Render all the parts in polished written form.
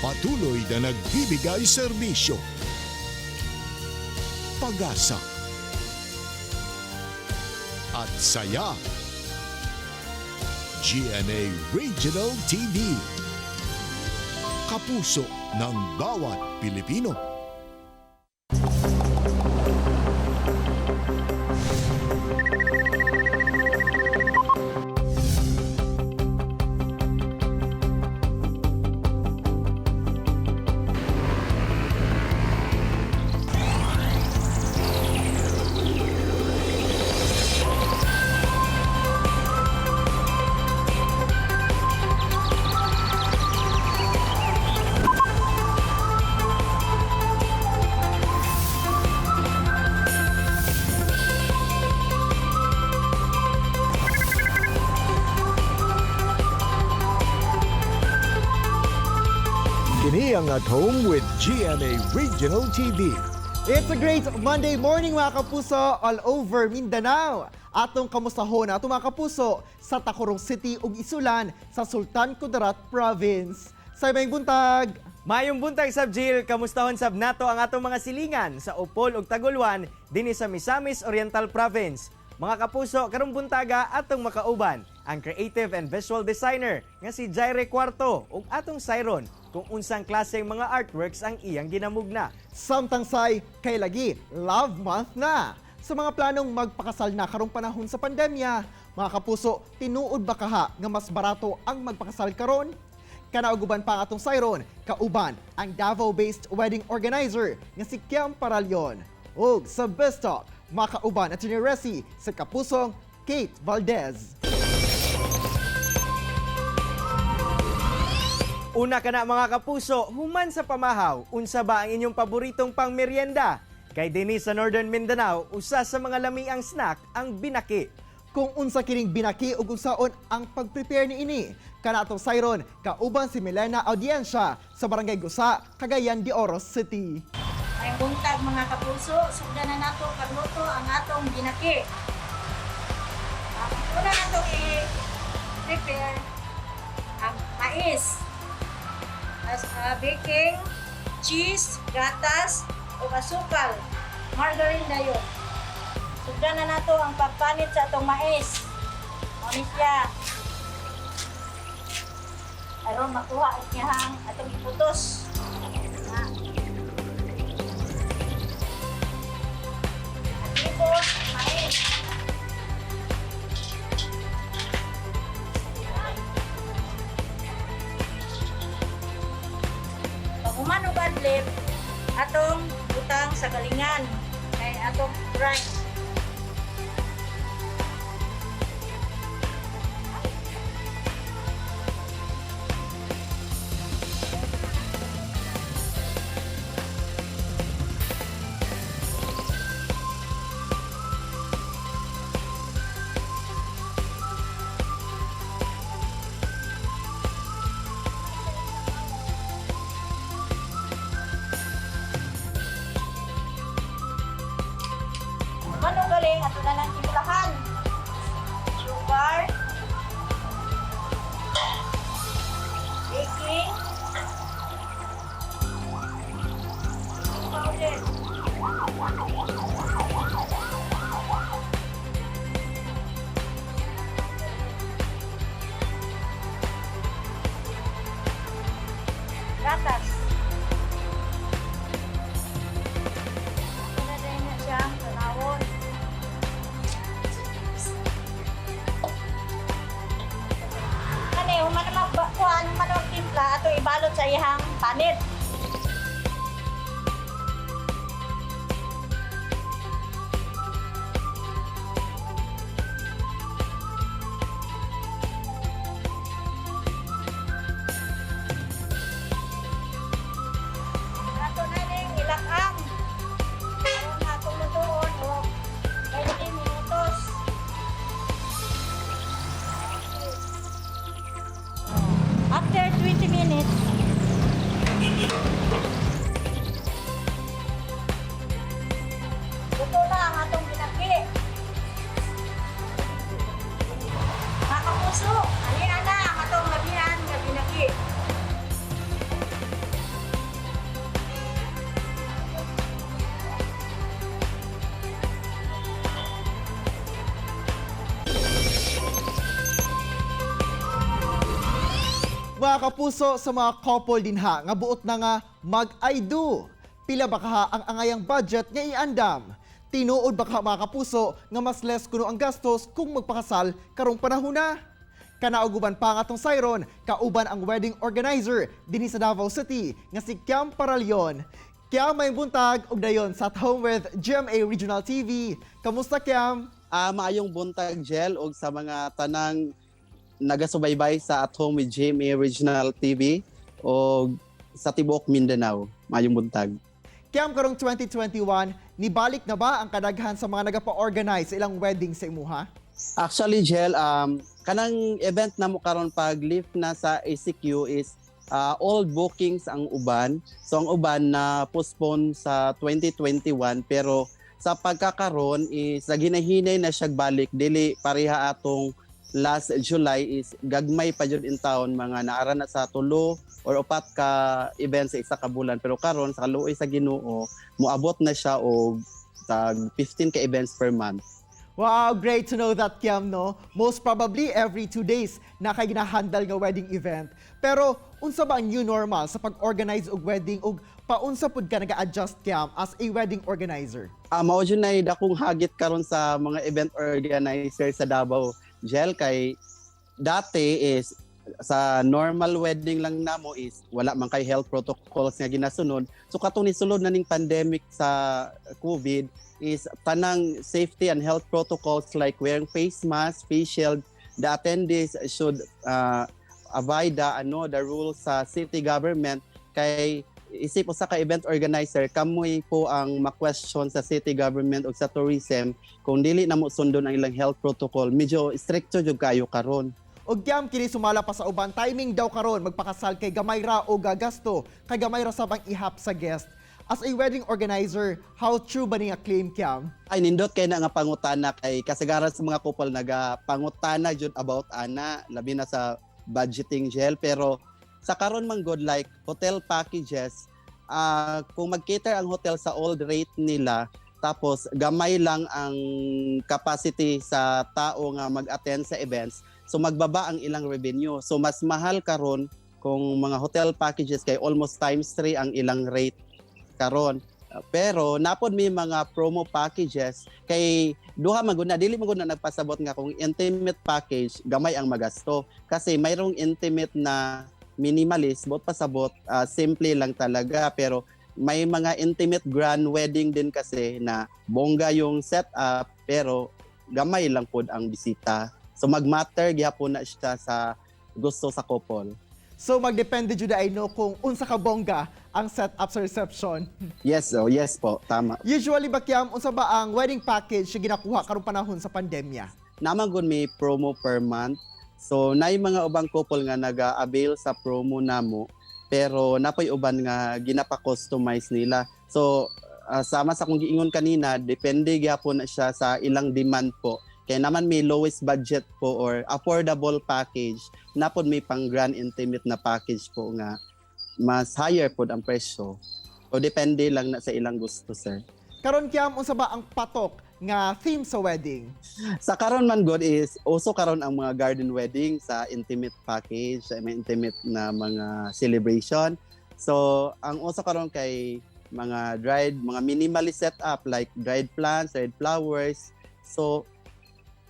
Patuloy na nagbibigay serbisyo, pag-asa, at saya. GMA Regional TV. Kapuso ng bawat Pilipino. Kini ang At Home with GMA Regional TV. It's a great Monday morning, mga kapuso, all over Mindanao. Atong kamustahon ato, mga kapuso, sa Tacurong City ug Isulan sa Sultan Kudarat Province. Sa ibang buntag. Mayong buntag sab, Jill, kamustahon sab nato ang atong mga silingan sa Opol ug Taguluan dinhi sa Misamis Oriental Province. Mga kapuso, karong buntaga atong makauban ang creative and visual designer nga si Jaire Cuarto ug atong sayron kung unsang klaseng mga artworks ang iyang ginamugna. Samtang say kay lagi Love Month na. Sa mga planong magpakasal na karong panahon sa pandemya, mga kapuso, tinuod ba kaha nga mas barato ang magpakasal karon? Kanauguban pa ang atong sayron, kauban ang Davao-based wedding organizer nga si Kiam Paralyon. Ug sa Best Talk, makauban at Resi sa kapusong Kate Valdez. Una ka na, mga kapuso, human sa pamahaw, unsa ba ang inyong paboritong pangmeryenda? Kay dinhi sa Northern Mindanao, usa sa mga lamiang snack ang binaki. Kung unsa kining binaki ug unsaon ang pag-prepare niini, kanatong sayron, kauban si Milena Audiencia sa Barangay Gusa, Cagayan de Oro City. Ay buntag, mga kapuso, sugdan na nato pagluto ang atong binaki. Ang una nato i-prepare ang mais. As baking, cheese, gatas, ug asukal, margarine dayon. Sugdan na nato ang pagpanit sa atong mais. Mao ni siya. Aron makuha ang iyang atong iputos. Na. Atibos, mais. Pag human og adlib, atong butang sa galingan kay atong grind. Human og galing, ato na lang timplahan. Sugar, baking, baking powder. Gatas. Ato na din na siyang tanawon. Kani, human na magkuhan, human na magtimpla, ato ibalot sa iyang panit. Ato na rin ilakang. Aron atong lutuon og 20 minutos. After 20 minutes, Mga kapuso, sa mga couple dinha nga buot na nga mag-I do. Pila ba kaha ang angayang budget nga iandam? Tinuod ba kaha, mga kapuso, nga mas less kuno ang gastos kung magpakasal karong panahon na? Kana ug uban pa nga atong sayron, kauban ang wedding organizer dinhi sa Davao City nga si Kiam Paralion. Kiam, maayong buntag ug dayon sa At Home with GMA Regional TV. Kamusta, Kiam? Maayong buntag, Jel, ug sa mga tanang nagasubaybay sa At Home with GMA Regional TV o sa tibuok Mindanao. Maayong buntag. Kiam, karong 2021, nibalik na ba ang kadaghan sa mga nagapa-organize sa ilang wedding sa imuha? Actually, Jel, kanang event na mo karon pag lift na sa ECQ is all bookings ang uban. So ang uban na postpone sa 2021, pero sa pagkakaron is naghinay-hinay na siya balik, dili pareha atong last July is gagmay pa jud in town, mga naara na sa tulo or upat ka event sa isa ka bulan, pero karon sa kaluoy sa Ginoo moabot na siya og tag 15 ka events per month. Wow, great to know that, Kiam, no? Most probably, every 2 days na kay ginahandle nga wedding event. Pero, unsa ba ang new normal sa pag-organize og wedding ug paunsa pud ka nag-adjust, Kiam, as a wedding organizer? Mao jud nay dakong hagit karon sa mga event organizer sa Davao, Jel, kay dati is sa normal wedding lang namo is wala man kay health protocols nga ginasunod. So katong nisulod na ning pandemic sa COVID is tanang safety and health protocols like wearing face mask, face shield, the attendees should abide the ano, the rules sa city government, kay isip usa ka event organizer, kamoy po ang ma-question sa city government o sa tourism kung dili na mo sundon ang ilang health protocol. Medyo stricto jud kayo karon. Og Kiam, kini sumala pa sa uban, timing daw karon magpakasal kay gamay ra og gagasto, kay gamay ra sab ang ihap sa guest. As a wedding organizer, how true ba ni nga claim, Kiam? Ay, nindot kay na nga pangutana, kay kasagaran sa mga couple naga pangutana jud about ana, labi na sa budgeting, Jel. Pero sa karon man good, like hotel packages, kung mag-cater ang hotel sa old rate nila tapos gamay lang ang capacity sa tao nga mag-attend sa events, so magbaba ang ilang revenue. So mas mahal karon kung mga hotel packages kay almost times 3 ang ilang rate karon. Pero napod may mga promo packages kay duha man gud na. Dili man gud na nagpasabot nga kung intimate package gamay ang magasto, kasi mayroong intimate na minimalist, buot pasabot simple lang talaga, pero may mga intimate grand wedding din kasi na bongga yung setup pero gamay lang pod ang bisita. So magmatter gihapon na siya sa gusto sa couple. So magdepende jud ay no kung unsa ka bongga ang setup sa reception. Yes, oh, yes po, tama. Usually ba, Kiam, unsa ba ang wedding package na ginakuha karong panahon sa pandemya? Naman gud may promo per month. So naay mga ubang couple nga naga-avail sa promo namo, pero napoy uban nga ginapa-customize nila. So sama sa akong giingon kanina, depende gyapon na siya sa ilang demand po. Kaya naman may lowest budget po or affordable package, napod may pang grand intimate na package po nga mas higher pod ang presyo. O depende lang na sa ilang gusto, sir. Karon, Kiam, unsa ba ang patok nga theme sa wedding? Sa karon man god is uso karon ang mga garden wedding sa intimate package, sa may intimate na mga celebration. So, ang uso karon kay mga dried, mga minimalist setup like dried plants, dried flowers. So,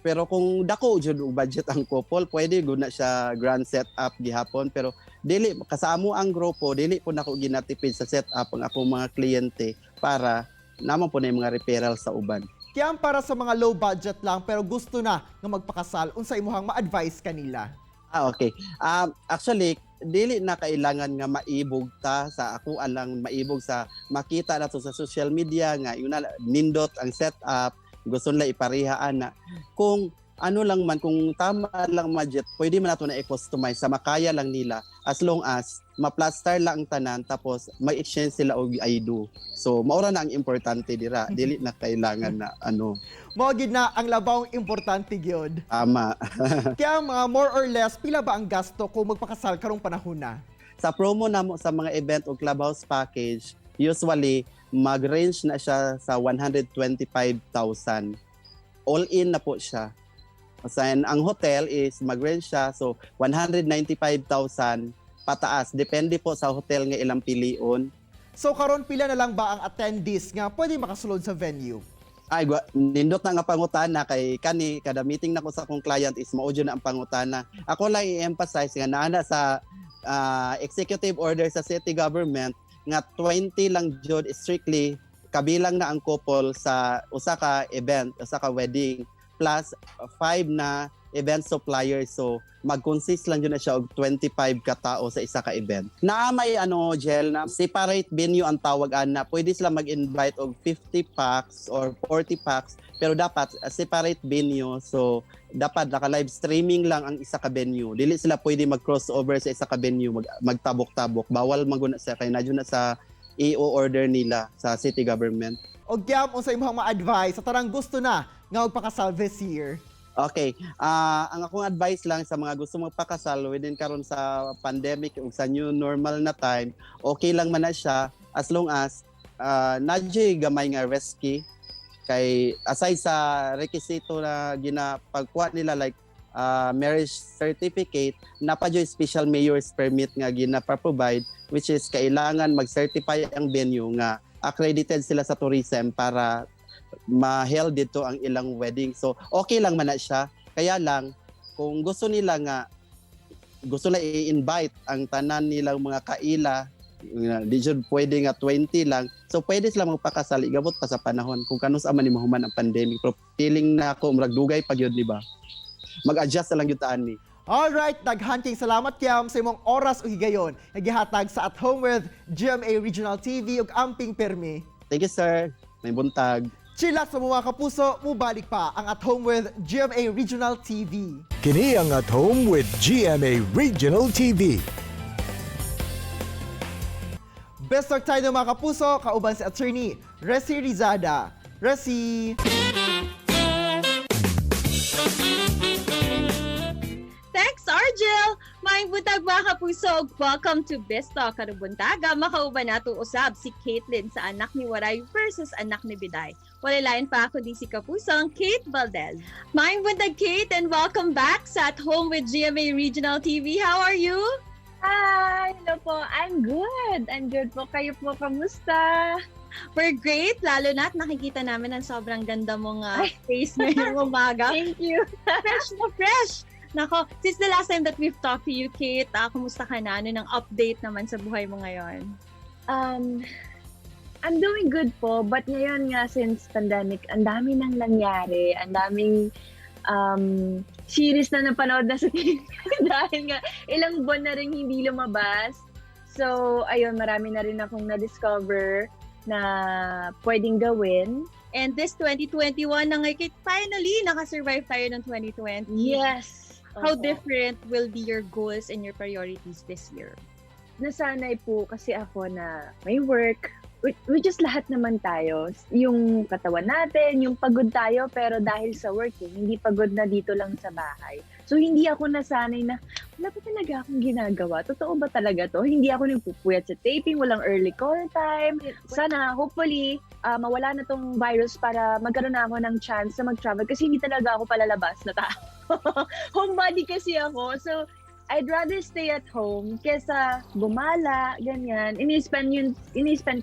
pero kung dako jud og budget ang couple, pwede gud na siya grand setup gihapon, pero dili kasamo ang grupo, dili po nako ginatipid sa setup ang akong mga kliyente para naman po na yung mga referral sa uban. Kiam, para sa mga low budget lang pero gusto na nga magpakasal, unsa imuhang ma-advise kanila? Ah, okay. Actually, dili na kailangan nga maibog ta sa ako alang maibog sa makita na to sa social media nga yun na nindot ang setup, gusto nila ipareha ana. Kung ano lang man, kung tama lang budget, pwede man nato na i-customize sa makaya lang nila as long as ma-plaster lang ang tanan tapos may exchange sila og "I do." So maura na ang importante dira, dili na kailangan na ano. Mao gid na ang labawng importante gyud. Tama. Kaya mga more or less pila ba ang gasto kung magpakasal karong panahon na? Sa promo namo sa mga event o clubhouse package, usually mag-range na siya sa 125,000. All in na po siya. So, and ang hotel is mag-range siya, so 195,000. pataas, depende po sa hotel nga ilang pilion. So karon, pila na lang ba ang attendees nga pwede makasulod sa venue? Ay, nindot na nga pangutana kay kani kada meeting nako sa akong client is mao jud na ang pangutana. Ako lang i-emphasize nga naa na sa executive order sa city government nga 20 lang jud strictly kabilang na ang couple sa usa ka event, usa ka wedding, plus 5 na event suppliers. So mag-consist lang jud na siya og 25 ka tao sa isa ka event. Naa may ano gel na separate venue ang tawag ana. Pwede sila mag-invite og 50 pax or 40 pax, pero dapat separate venue. So dapat naka live streaming lang ang isa ka venue. Dili sila pwede mag-crossover sa isa ka venue, magtabok-tabok. Bawal maguna sa kay na na sa EO order nila sa city government. O Gyam, unsa imong ma-advise sa tanang gusto na nga magpakasal this year? Okay. Ang akong advice lang sa mga gusto magpakasal within karon sa pandemic ug sa new normal na time, okay lang man na siya as long as naa juy gamay nga risky kay aside sa rekisito na ginapagkuha nila like marriage certificate, naa pa juy special mayor's permit nga ginapa-provide, which is kailangan mag-certify ang venue nga accredited sila sa tourism para ma-held dito ang ilang wedding. So, okay lang man na siya. Kaya lang, kung gusto nila nga, gusto nila i-invite ang tanan nilang mga kaila, nga, di jud pwede nga 20 lang. So, pwede sila magpakasal, igabot pa sa panahon kung kanus-a man ni mahuman ang pandemic. Pero feeling na ako, murag dugay pa gyud, di ba? Mag-adjust na lang gyud taan ni. Alright, daghan kayong salamat, Kiam, sa imong oras ug higayon nga gihatag sa At Home with GMA Regional TV ug amping permi. Thank you, sir. Maayong buntag. Chillax sa mga kapuso, mubalik pa ang At Home with GMA Regional TV. Kini ang At Home with GMA Regional TV. Best talk tayo, mga kapuso, kauban si Attorney Resi Rizada. Resi! Thanks, Argel! Maayong buntag, mga kapuso. Welcome to Best Talk. Karong buntaga, makauban nato usab si Caitlin sa Anak ni Waray versus Anak ni Biday. Wala lain pa kundi si kapusong Kate Valdez. Maayong buntag, Kate, and welcome back sa At Home with GMA Regional TV. How are you? Hi! Hello po. I'm good. I'm good po. Kayo po, kamusta? We're great, lalo na at nakikita namin ang sobrang ganda mong face ngayong umaga. Thank you. Fresh na fresh! Nako, since the last time that we've talked to you, Kate, kumusta ka na? Ano nang update naman sa buhay mo ngayon? I'm doing good po, but ngayon nga since pandemic, ang dami nang nangyari. Ang daming series na napanood na sa TV dahil nga ilang buwan na rin hindi lumabas. So, ayun, marami na rin akong na-discover na pwedeng gawin. And this 2021 na ngayon, Kate, finally, nakasurvive tayo ng 2020. Yes! How Oo. Different will be your goals and your priorities this year? Nasanay po kasi ako na may work, which is lahat naman tayo. Yung katawan natin, yung pagod tayo, pero dahil sa work, eh, hindi pagod na dito lang sa bahay. So, hindi ako nasanay na wala pa talaga akong ginagawa. Totoo ba talaga to? Hindi ako nagpupuyat sa taping, walang early call time. Sana, hopefully, mawala na tong virus para magkaroon na ako ng chance na mag-travel kasi hindi talaga ako palalabas na tao. Homebody kasi ako. So, I'd rather stay at home kesa gumala, ganyan. Ini-spend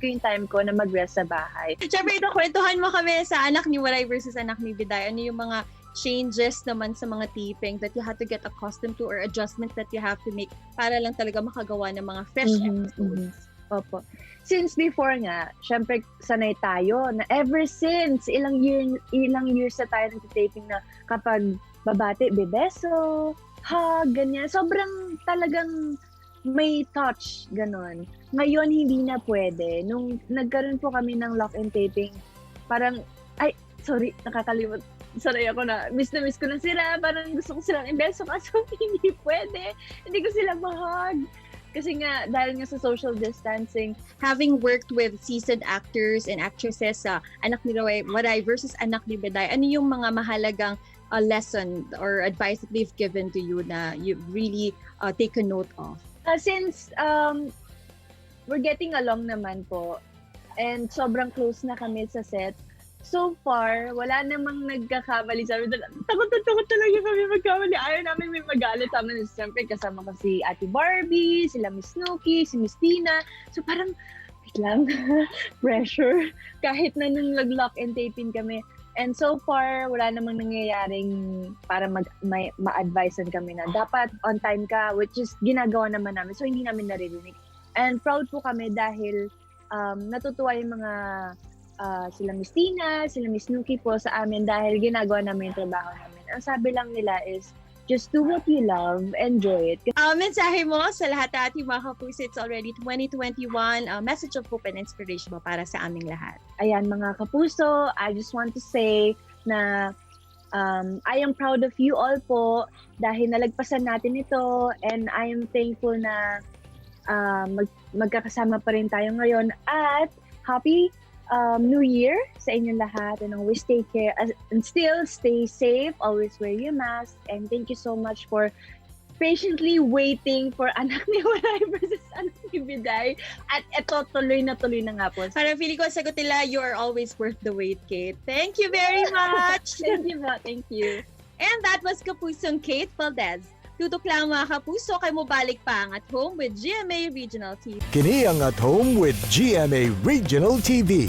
ko yung time ko na mag-rest sa bahay. Siyempre, ito, kwentuhan mo kami sa Anak ni Waray versus Anak ni Biday. Ano yung mga changes naman sa mga taping that you had to get accustomed to or adjustments that you have to make para lang talaga makagawa ng mga fresh episodes? Opo. Since before nga, syempre sanay tayo na ever since ilang years na tayo nagtitaping na kapag babati, bebeso, hug, ganyan. Sobrang talagang may touch, ganon. Ngayon, hindi na pwede. Nung nagkaroon po kami ng lock-in taping, parang, ay, sorry, nakakalimot. Sanay ako na miss ko na sila. Parang gusto ko silang ibeso kaso hindi pwede. Hindi ko sila ma-hug. Kasi nga, dahil nga sa social distancing. Having worked with seasoned actors and actresses sa Anak ni Waray versus Anak ni Biday, ano yung mga mahalagang lesson or advice that they've given to you na you really take a note of? Since we're getting along naman po, and sobrang close na kami sa set, So far, wala namang nagkakamali sa amin. Takot na takot talaga kami magkamali. Ayaw namin may magalit sa amin. Siyempre, kasama ko si Ate Barbie, sila Miss Snooki, si Miss Tina. So parang, wait lang, pressure. Kahit na nung nag-lock-in taping kami. And so far, wala namang nangyayaring para ma-advisean kami na dapat on time ka, which is ginagawa naman namin. So, hindi namin naririnig. And proud po kami dahil natutuwa yung mga sila Miss Tina, sila Miss Snooki po sa amin dahil ginagawa namin yung trabaho namin. Ang sabi lang nila is, just do what you love, enjoy it. Mensahe mo sa lahat ng ating mga kapuso, it's already 2021. Message of hope and inspiration mo para sa aming lahat. Ayan, mga kapuso, I just want to say na I am proud of you all po dahil nalagpasan natin ito and I am thankful na magkakasama pa rin tayo ngayon at happy New Year sa inyong lahat and always take care and still stay safe, always wear your mask, and thank you so much for patiently waiting for Anak ni Waray versus Anak ni Biday. At eto, tuloy na nga po. Parang feeling ko sagot nila, you are always worth the wait, Kate. Thank you very much! Thank you po. Thank you. And that was Kapusong Kate Valdez. Tutok lang, mga kapuso, kay mobalik pa ang At Home with GMA Regional TV. Kini ang At Home with GMA Regional TV.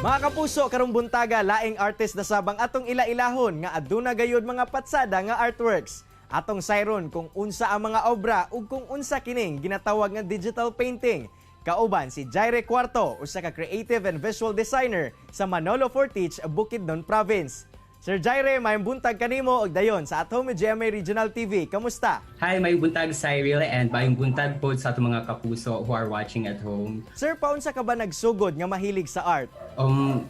Mga kapuso, karong buntaga laing artist na sab ang atong ila-ilahon nga aduna gayud mga patsada nga artworks. Atong sayron kung unsa ang mga obra ug kung unsa kining ginatawag nga digital painting. Kauban si Jaire Cuarto, usa ka creative and visual designer sa Manolo Fortich, Bukidnon Province. Sir Jaire, maayong buntag kanimo og dayon sa At Home with GMA Regional TV. Kamusta? Hi, maayong buntag, Cyril, and maayong buntag po sa atong mga kapuso who are watching at home. Sir, paunsa ka ba nagsugod nga mahilig sa art?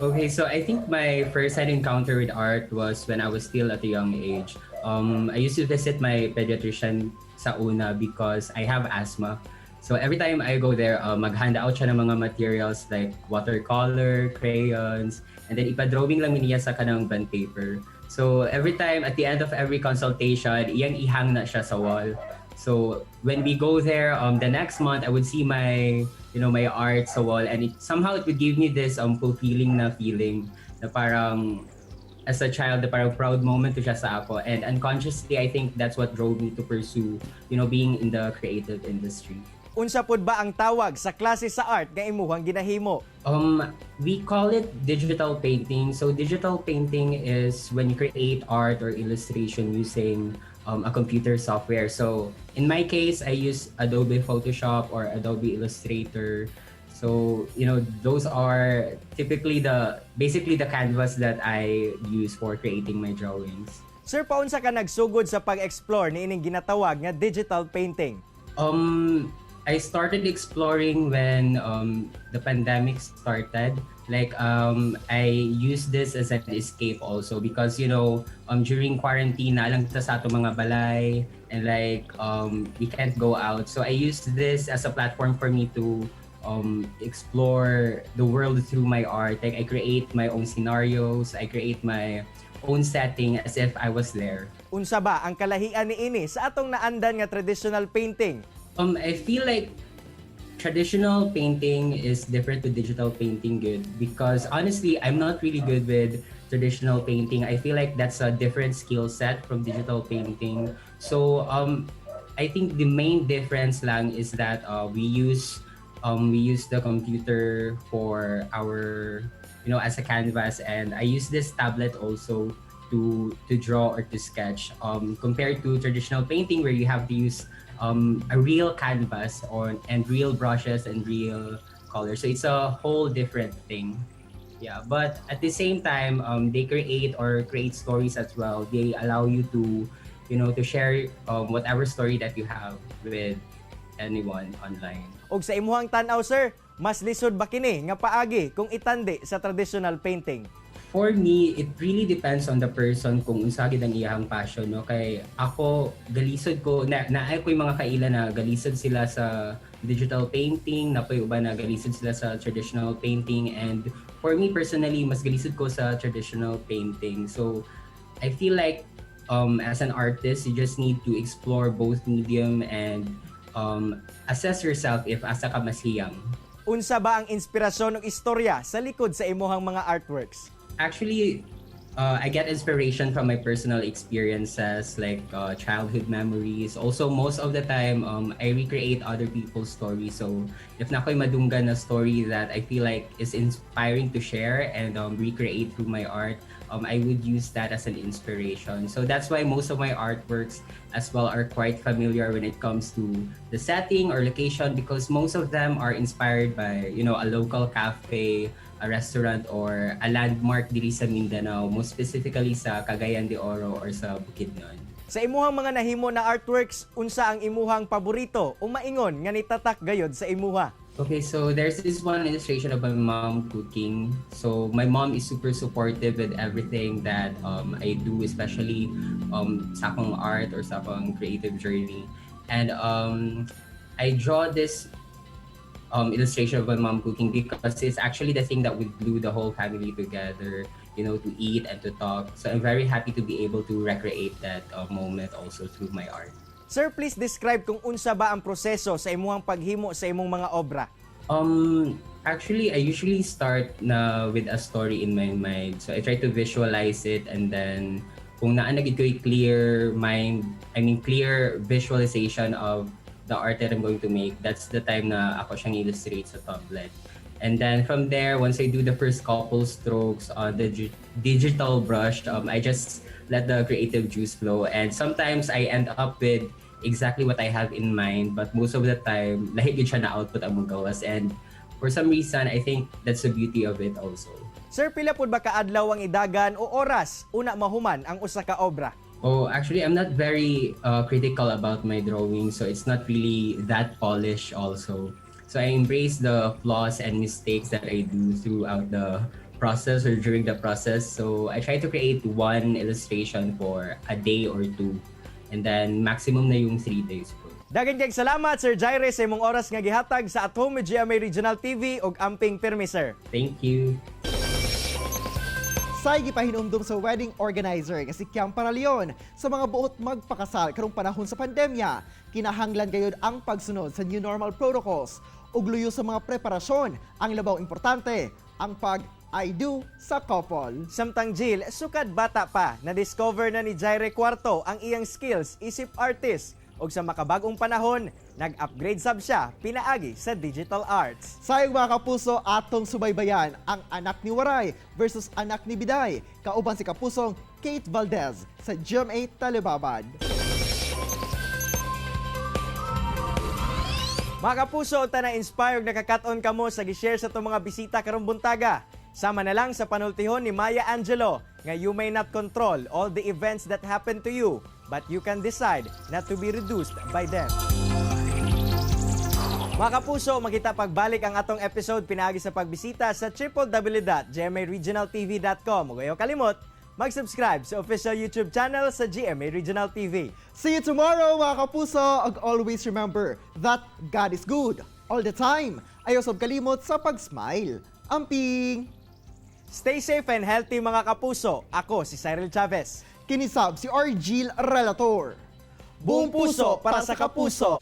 Okay, so I think my first hand encounter with art was when I was still at a young age. I used to visit my pediatrician sa una because I have asthma. So every time I go there, maghanda out siya ng mga materials like watercolor, crayons, and then ipa-drawing lang niya sa kanang bond paper. So every time, at the end of every consultation, iyang ihang na siya sa wall. So when we go there, the next month, I would see my art sa wall, and somehow it would give me this fulfilling na feeling na parang as a child, na parang proud moment to siya sa ako. And unconsciously, I think that's what drove me to pursue being in the creative industry. Unsa pud ba ang tawag sa klase sa art nga imuhang ginahimo? We call it digital painting. So digital painting is when you create art or illustration using a computer software. So in my case, I use Adobe Photoshop or Adobe Illustrator. So those are typically the basically the canvas that I use for creating my drawings. Sir, paunsa ka nagsugod sa pag-explore niining ginatawag nga digital painting? I started exploring when the pandemic started. Like, I used this as an escape also because during quarantine na lang ta sa ato mga balay and like we can't go out. So I used this as a platform for me to explore the world through my art. Like, I create my own scenarios, I create my own setting as if I was there. Unsa ba ang kalahian niini sa atong naandan nga traditional painting? I feel like traditional painting is different to digital painting good because honestly, I'm not really good with traditional painting. I feel like that's a different skill set from digital painting. So I think the main difference lang is that we use the computer for our you know as a canvas, and I use this tablet also to draw or to sketch compared to traditional painting where you have to use a real canvas or and real brushes and real colors. So it's a whole different thing. Yeah, but at the same time, they create or create stories as well. They allow you to share whatever story that you have with anyone online. Og sa imuhang tan-aw, sir, mas lisod ba kini nga paagi kung itandi sa traditional painting? For me, it really depends on the person kung unsa gid ang iyang passion, no? Kay ako, galisod ko na naay ko yung mga kaila na galisod sila sa digital painting, naa poy uban na galisod sila sa traditional painting, and for me personally, mas galisod ko sa traditional painting. So I feel like as an artist, you just need to explore both medium and Assess yourself if asa ka mas hiyang. Unsa ba ang inspirasyon ug istorya sa likod sa imuhang mga artworks? Actually, I get inspiration from my personal experiences, like childhood memories. Also, most of the time, I recreate other people's stories. So, if naa ko'y madunggan na story that I feel like is inspiring to share and recreate through my art, I would use that as an inspiration. So that's why most of my artworks as well are quite familiar when it comes to the setting or location, because most of them are inspired by a local cafe, a restaurant, or a landmark diri sa Mindanao, most specifically sa Cagayan de Oro or sa Bukidnon. Sa imuhang mga nahimo na artworks, unsa ang imuhang paborito o maingon nga nitatak gayod sa imuha? Okay, so there's this one illustration of my mom cooking. So my mom is super supportive with everything that I do, especially sa akong art or sa akong creative journey. And I draw this illustration of my mom cooking because it's actually the thing that would glue the whole family together, to eat and to talk. So I'm very happy to be able to recreate that moment also through my art. Sir, please describe kung unsa ba ang proseso sa imuhang paghimo sa imong mga obra. Actually, I usually start na with a story in my mind. So I try to visualize it, and then kung naa na gid ko'y clear mind, I mean, clear visualization of the art that I'm going to make, that's the time na ako siyang illustrate sa tablet. And then from there, once I do the first couple strokes on the digital brush, I just let the creative juice flow. And sometimes I end up with exactly what I have in mind, but most of the time, lahi gyud siya na output ang magawas. And for some reason, I think that's the beauty of it also. Sir, pila pud ba kaadlaw ang idagan o oras una mahuman ang usa ka obra? Oh, actually, I'm not very critical about my drawing, so it's not really that polished also. So I embrace the flaws and mistakes that I do throughout the process or during the process. So I try to create one illustration for a day or two, and then maximum na yung 3 days po. Daghang kay salamat, Sir Jaire, sa imong oras nga gihatag sa At Home with GMA Regional TV ug amping pirmi, sir. Thank you. Say gipahinumdum sa wedding organizer nga si Kiam Paralion sa mga buot magpakasal karong panahon sa pandemya, kinahanglan gayud ang pagsunod sa new normal protocols ug luyo sa mga preparasyon. Ang labaw importante, ang pag "I do" sa couple. Samtang Jill, sukad bata pa, na-discover na ni Jaire Cuarto ang iyang skills isip artist ug sa makabagong panahon, nag-upgrade sab siya pinaagi sa digital arts. Sayong, mga kapuso, atong subaybayan ang Anak ni Waray versus Anak ni Biday. Kauban si kapusong Kate Valdez sa GMA Telebabad. Mga kapuso, unta na-inspire ug nakakat-on kamo sa gi-share sa atong mga bisita karong buntaga. Sama na lang sa panultihon ni Maya Angelou nga you may not control all the events that happen to you, but you can decide not to be reduced by them. Mga kapuso, makita pagbalik ang atong episode pinaagi sa pagbisita sa www.gmaregionaltv.com. Ug ayaw kalimot mag-subscribe sa official YouTube channel sa GMA Regional TV. See you tomorrow, mga kapuso! Ug always remember that God is good all the time. Ayaw sab kalimot sa pag-smile. Amping! Stay safe and healthy, mga kapuso. Ako si Cyril Chavez. Kini sab si Argil Relator. Buong puso para sa kapuso.